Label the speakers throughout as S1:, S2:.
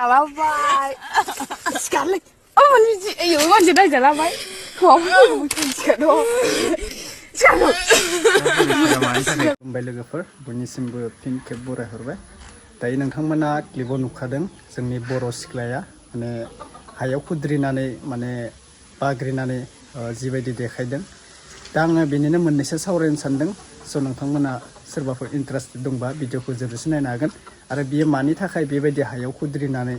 S1: Alabai. Scarlet. Oh, you want to die, Alabai? Không, Scarlet. Scarlet.
S2: खुलुमबाय लोगोफोर बयनिसिमबो फिन खेब बरायहरबाय दायो नोंथांमोना क्लिपआव नुखादों जोंनि बर' सिख्लाया माने हायाव खुद्रिनानै माने बाग्रिनानै जिबायदि देखायदों दा आङो बेनिनो मोननैसो सावरायनो सानदों स' नोंथांमोना सोरबाफोर इन्टारेस्टेड दंबा भिडिअखौ जोबजासिम नायनो हागोन आरो बियो मानि थाखाय बेबायदि हायाव खुद्रिनानै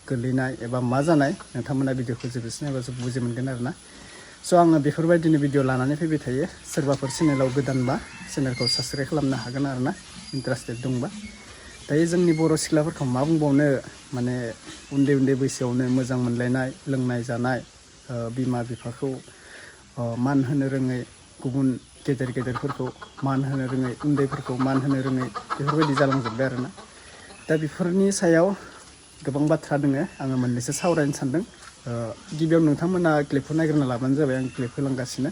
S2: गोलैनाय एबा मा जानाय नोंथांमोना भिडिअखौ जोबजासिम नायबासो बुजि मोनगोन आरोना स' आङो बेफोरबायदिनो भिडिअ लानानै फैबाय थायो सोरबाफोर चेनेलाव गोदानबा चेनेलखौ साबस्क्राइब खालामनो हागोन आरोना इन्टारेस्टेड दंबा दायो जोंनि बर' सिख्लाफोरखौ मा बुंबावनो माने उन्दै उन्दै बैसोआवनो मोजां मोनलायनाय लोंनाय जानाय बिमा बिफाखौ मान होनो रोङै गुबुन गेदेर गेदेरफोरखौ मान होनो रोङै उन्दैफोरखौ मान होनो रोङै बेफोरबायदि जालांजोब्बाय आरोना दा बेफोरनि सायाव गोबां बाथ्रा दङ आङो मोननैसो सावरायनो सानदों गिबियाव नोंथांमोना क्लिपखौ नायग्रोना लाबानो जाबाय आं क्लिप होलांगासिनो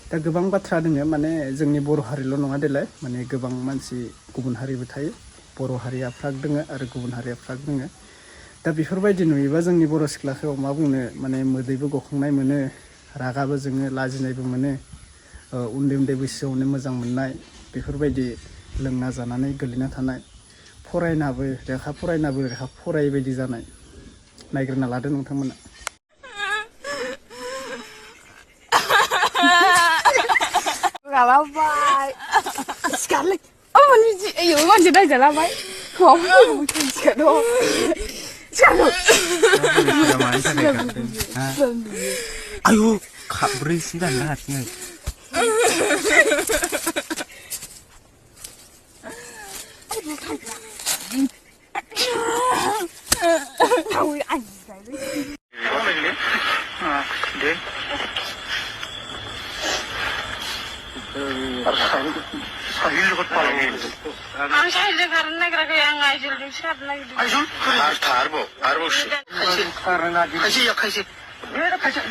S2: दा गोबां बाथ्रा दङ माने जोंनि बर' हारिल' नङा देलाय माने गोबां मानसि गुबुन हारिबो थायो बर' हारिया फ्राग दङ आरो गुबुन हारिया फ्राग दङ दा बेफोरबायदि नुयोबा जोंनि बर' सिख्लाखौ मा बुंनो माने मोदैबो गखांनाय मोनो रागाबो जोङो लाजिनायबो मोनो उन्दै उन्दै बैसोआवनो मोजां मोननाय बेफोरबायदि लोंना जानानै गोलैना थानाय फरायनाबो लेखा फरायनाबो लेखा फरायै बायदि जानाय नायग्रोना लादो नोंथांमोना
S1: Alabai. Scarlet. Oh, you want to die, Alabai? Không, Scarlet. Scarlet.
S3: Ayo, kabri sudah nahatnya.
S1: Tahu anh
S3: Deh. Sahil dapat paling.
S1: Ang sahil karena kaya ngajul di sana gitu.
S3: Ayun, harbo sih. Karena di. Kasih ya kasih. Ya kasih.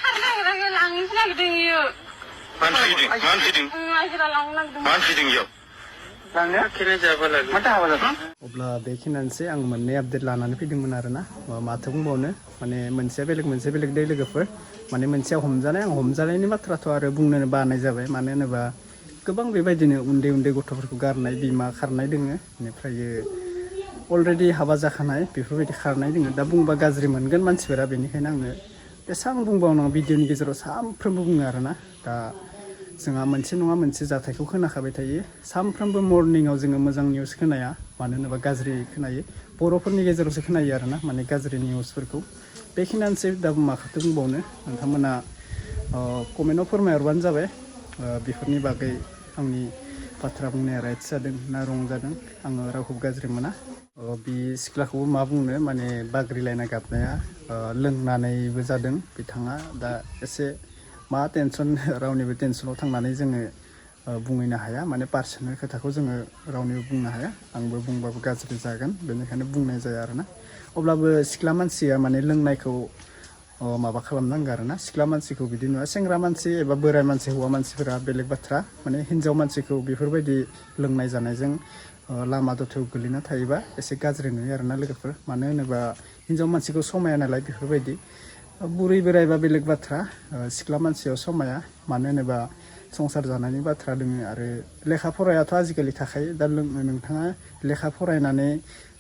S1: Karena kaya langit lagi ding yuk.
S3: Man feeding.
S1: Akhirnya lang nagdum.
S3: Man feeding yo. Langnya kira jawab lagi. Mata apa lagi?
S2: अब्ला बेखिनियानोसै आं मोननै update लानानै फैदोंमोन आरोना माथो बुंबावनो माने मोनसेया बेलेग दै लोगोफोर माने मोनसेया हमजानाय आं हमजानायनि बाथ्राथ' आरो बुंनो बानाय जाबाय मानो होनोबा गोबां बेबायदिनो उन्दै उन्दै गथ'फोरखौ गारनाय बिमा खारनाय दोङो बेनिफ्राय अलरेडि हाबा जाखानाय बेफोरबायदि खारनाय दोङो दा बुंबा गाज्रि मोनगोन मानसिफोरा बेनिखायनो आङो बेसेबां बुंबावनो भिडिअनि गेजेराव सानफ्रोमबो बुङो आरोना दा जोंहा मोनसे नङा मोनसे जाथायखौ खोनाखाबाय थायो सानफ्रोमबो मर्निंआव जोङो मोजां निउस खोनाया मानो होनोबा गाज्रि खोनायो बर'फोरनि गेजेरावसो खोनायो आरोना माने गाज्रि निउसफोरखौ बेखिनियानोसै दा माखौथो बुंबावनो नोंथांमोना कमेन्टआव फोरमायहरबानो जाबाय बेफोरनि बागै आंनि बाथ्रा बुंनाया राइट जादों ना रं जादों आङो रावखौबो गाज्रि मोना बे सिख्लाखौबो मा बुंनो माने बाग्रिलायना गाबनाया लोंनानैबो जादों बिथाङा दा एसे मा टेनसन रावनिबो टेनसनाव थांनानै जोङो बुंहैनो हाया माने पार्सनेल खोथाखौ जोङो रावनिबो बुंनो हाया आंबो बुंबाबो गाज्रि जागोन बेनिखायनो बुंनाय जाया आरोना अब्लाबो सिख्ला मानसिया माने लोंनायखौ माबा खालामनांगौ आरोना सिख्ला मानसिखौ बिदि नुवा सेंग्रा मानसि एबा बोराय मानसि हौवा मानसिफोरा बेलेग बाथ्रा माने हिन्जाव मानसिखौ बेफोरबायदि लोंनाय जानायजों लामा दथायाव गोलैना थायोबा एसे गाज्रि नुयो आरोना लोगोफोर मानो होनोबा हिन्जाव मानसिखौ समाया नालाय बेफोरबायदि बुरै बोरायबा बेलेग बाथ्रा सिख्ला मानसियाव समाया मानो होनोबा संसार जानायनि बाथ्रा दङ आरो लेखा फरायाथ' आजिखालि थाखायो दा नोंथाङा लेखा फरायनानै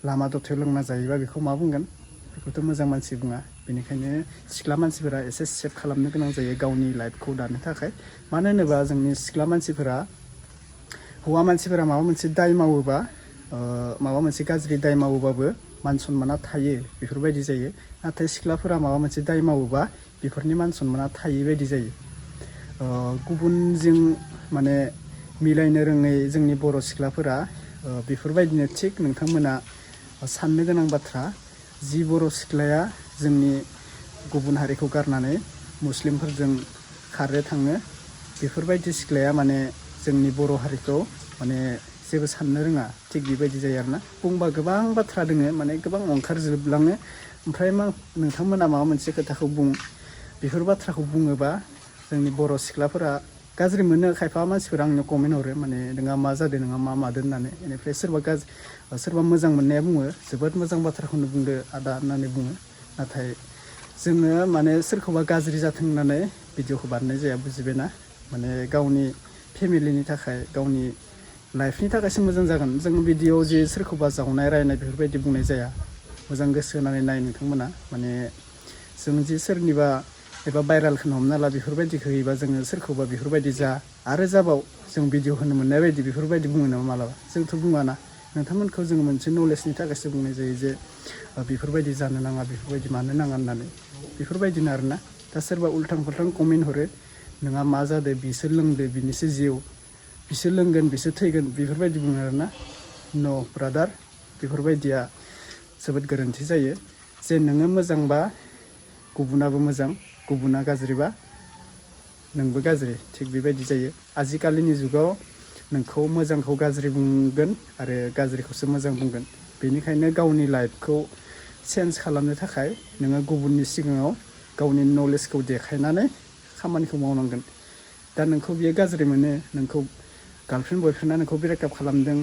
S2: लामा दथायाव लोंना जायोबा बेखौ मा बुंगोन बेखौथ' मोजां मानसि बुङा बेनिखायनो सिख्ला मानसिफोरा एसे सेभ खालामनो गोनां जायो गावनि लाइफखौ दानो थाखाय मानो होनोबा जोंनि सिख्ला मानसिफोरा हौवा मानसिफोरा माबा मोनसे दाय मावोबा माबा मोनसे गाज्रि दाय मावोबाबो मान सन्माना थायो बेफोरबायदि जायो नाथाय सिख्लाफोरा माबा मोनसे दाय मावोबा बेफोरनि मान सन्माना थायै बायदि जायो गुबुनजों माने मिलायनो रोङै जोंनि बर' सिख्लाफोरा बेफोरबायदिनो थिग नोंथांमोना साननो गोनां बाथ्रा जि बर' सिख्लाया जोंनि गुबुन हारिखौ गारनानै मुस्लिमफोरजों खारनो थाङो बेफोरबायदि सिख्लाया माने जोंनि बर' हारिखौ माने जेबो साननो रोङा थिग बेबायदि जायो आरोना बुंबा गोबां बाथ्रा दोङो माने गोबां ओंखारजोबलाङो ओमफ्राय नोंथांमोना माबा मोनसे खोथाखौ बुं बेफोर बाथ्राखौ बुङोबा जोंनि बर' सिख्लाफोरा गाज्रि मोनो खायफा मानसिफोरा आंनो कमेन्ट हरो माने नोंहा मा जादों नोंहा मा मादों होननानै बेनिफ्राय सोरबा मोजां मोननाया बुङो जोबोद मोजां बाथ्राखौनो बुंदो आदा होननानै बुङो नाथाय जोङो माने सोरखौबा गाज्रि जाथों होननानै भिडिअखौ बानायनाय जाया बुजिबायना माने गावनि फेमिलिनि थाखाय गावनि लाइफनि थाखायसो मोजां जागोन जों भिडिअ जे सोरखौबा जावनाय रायनाय बेफोरबायदि बुंनाय जाया मोजां गोसो होनानै नाय नोंथांमोना माने जों जि सोरनिबा एबा भाइरालखौनो हमना ला बेफोरबायदिखौ होयोबा जोङो सोरखौबा बेफोरबायदि जा आरो जाबाव जों भिडिअ होनो मोननाय बायदि बेफोरबायदि बुङो नामा मालाबा जोंथ' बुङाना नोंथांमोनखौ जोङो मोनसे नलेजनि थाखायसो बुंनाय जायो जे बेफोरबायदि जानो नाङा बेफोरबायदि मानो नाङा होननानै बेफोरबायदिनो आरोना दा सोरबा उल्थां फाल्थां कमेन्ट हरो नोंहा मा जादों बिसोर लोंदो बिनिसो जिउ बिसोर लोंगोन बिसोर थैगोन बेफोरबायदि बुङो आरोना न' ब्रादार बेफोरबायदिया जोबोद गोरोन्थि जायो जे नोङो मोजांबा गुबुनाबो मोजां गुबुना गाज्रिबा नोंबो गाज्रि थिग बेबायदि जायो आजिखालिनि जुगाव नोंखौ मोजांखौ गाज्रि बुंगोन आरो गाज्रिखौसो मोजां बुंगोन बेनिखायनो गावनि लाइफखौ चेन्ज खालामनो थाखाय नोङो गुबुननि सिगाङाव गावनि नलेजखौ देखायनानै खामानिखौ मावनांगोन दा नोंखौ बियो गाज्रि मोनो नोंखौ गार्लफ्रेन्ड बयफ्रेन्डआ नोंखौ ब्रेकआप खालामदों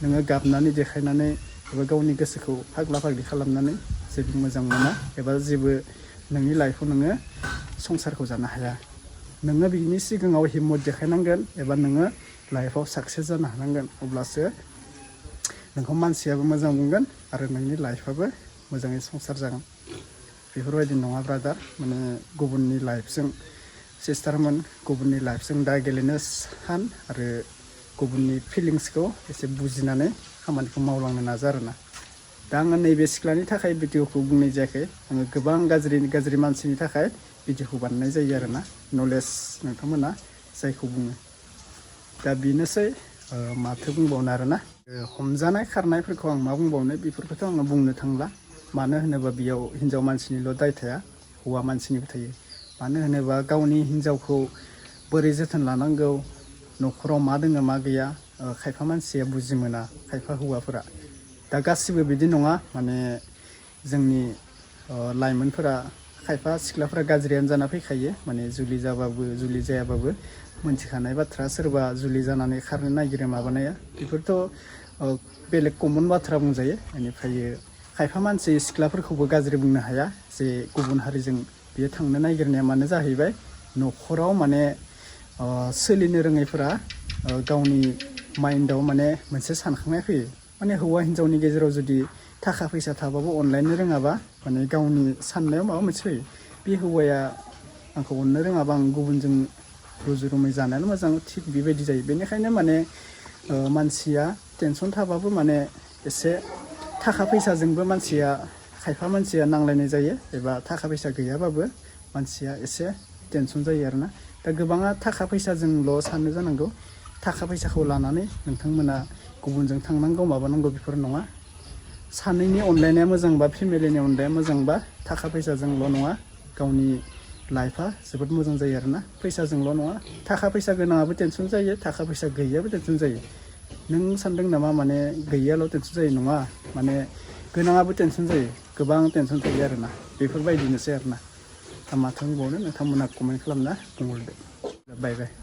S2: नोङो गाबनानै देखायनानै एबा गावनि गोसोखौ फाग्ला फाग्लि खालामनानै जेबो मोजां मोना एबा जेबो नोंनि लाइफआव नोङो संसारखौ जानो हाया नोङो बिनि सिगाङाव हिम्मत देखायनांगोन एबा नोङो लाइफआव साक्सेस जानो हानांगोन अब्लासो नोंखौ मानसियाबो मोजां बुंगोन आरो नोंनि लाइफआबो मोजाङै संसार जागोन बेफोरबायदि नङा ब्रादार माने गुबुननि लाइफजों सिस्टारमोन गुबुननि लाइफजों दा गेलेनो सान आरो गुबुननि फिलिंसखौ एसे बुजिनानै खामानिखौ मावलांनो नाजा आरोना दा आङो नैबे सिख्लानि थाखाय भिडिअखौ बुंनाय जायाखै आङो गोबां गाज्रि मानसिनि थाखाय भिडिअखौ बानायनाय जायो आरोना नलेज नोंथांमोना जायखौ बुङो दा बेनोसै माथो बुंबावनो आरोना हमजानाय खारनायफोरखौ आं मा बुंबावनो बेफोरखौथ' आङो बुंनो थांला मानो होनोबा बेयाव हिन्जाव मानसिनिल' दाय थाया हौवा मानसिनिबो थायो मानो होनोबा गावनि हिन्जावखौ बोरै जोथोन लानांगौ न'खराव मा दोङो मा गैया खायफा मानसिया बुजि मोना खायफा हौवाफोरा दा गासिबो बिदि नङा माने जोंनि लाइमोनफोरा खायफा सिख्लाफोरा गाज्रियानो जाना फैखायो माने जुलि जाबाबो जुलि जायाबाबो मोनथिखानाय बाथ्रा सोरबा जुलि जानानै खारनो नागिरो माबानाया बेफोरथ' बेलेग कमन बाथ्रा बुंजायो बेनिफ्राय खायफा मानसि सिख्लाफोरखौबो गाज्रि बुंनो हाया जे गुबुन हारिजों बियो थांनो नागिरनाया मानो जाहैबाय न'खराव माने सोलिनो रोङैफोरा गावनि माइन्डआव माने मोनसे सानखांनाय फैयो माने हौवा हिन्जावनि गेजेराव जुदि थाखा फैसा थाबाबो अनलायनो रोङाबा माने गावनि साननायाव माबा मोनसे फैयो बे हौवाया आंखौ अननो रोङाबा आं गुबुनजों रुजु रुमै जानायानो मोजां थिग बेबायदि जायो बेनिखायनो माने मानसिया टेनसन थाबाबो माने एसे थाखा फैसाजोंबो मानसिया खायफा मानसिया नांलायनाय जायो एबा थाखा फैसा गैयाबाबो मानसिया एसे टेनसन जायो आरोना दा गोबाङा थाखा फैसाजोंल' साननो जानांगौ थाखा फैसाखौ लानानै नोंथांमोना गुबुनजों थांनांगौ माबानांगौ बेफोर नङा सानैनि अनलायनाया मोजांबा फेमिलिनि अनलायनाया मोजांबा थाखा फैसाजोंल' नङा गावनि लाइफआ जोबोद मोजां जायो आरोना फैसाजोंल' नङा थाखा फैसा गोनाङाबो टेनसन जायो थाखा फैसा गैयियाबो टेनसन जायो नों सानदों नामा माने गैयियाल' टेनसन जायो नङा माने गोनाङाबो टेनसन जायो गोबां टेनसन थायो आरोना बेफोरबायदिनोसै आरोना दा माथो बुंबावनो नोंथांमोना कमेन्ट खालामना बुंहरदो बाय बाय